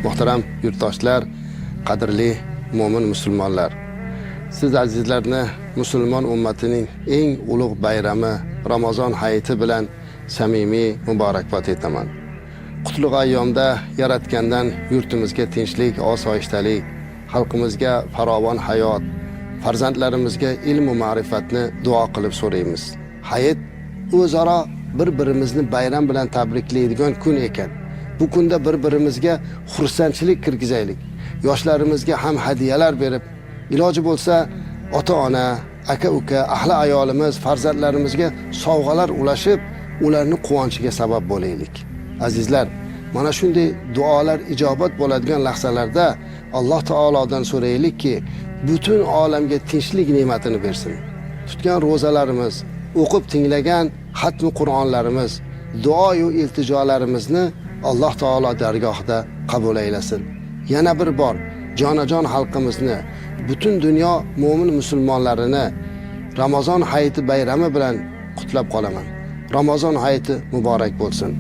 Muhtaram yurtdoshlar, qadrli mo'min musulmonlar. Siz azizlarni musulmon ummatining eng ulug' bayrami Ramazon hayiti bilan samimiy muborakbod etaman. Qutlug' ayyomda yaratgandan yurtimizga tinchlik, osoyishtalik, xalqimizga farovon hayot, farzandlarimizga ilm va ma'rifatni duo qilib so'raymiz. Hayit o'zaro bir-birimizni bayram bilan tabriklaydigan kun ekan. Bu kunda bir-birimizga xursandchilik kirgizaylik. Yoshlarimizga ham hadiyalar berib, iloji bo'lsa ota-ona, aka-uka, ahli ayolimiz, farzandlarimizga sovg'alar ulashib, ularni quvonchiga sabab bo'laylik. Azizlar, mana shunday duolar ijobat bo'ladigan lahzalarda Alloh taolodan so'raylikki, butun olamga tinchlik ne'matini bersin. Tutgan ro'zalarimiz, o'qib tinglagan xatmi Qur'onlarimiz, duoyu iltijolarimizni Alloh taolo dargohida qabul aylasin. Yana bir bor jonajon xalqimizni, butun dunyo mo'min musulmonlarini Ramazon hayiti bayrami bilan qutlab qolaman. Ramazon hayiti muborak bo'lsin.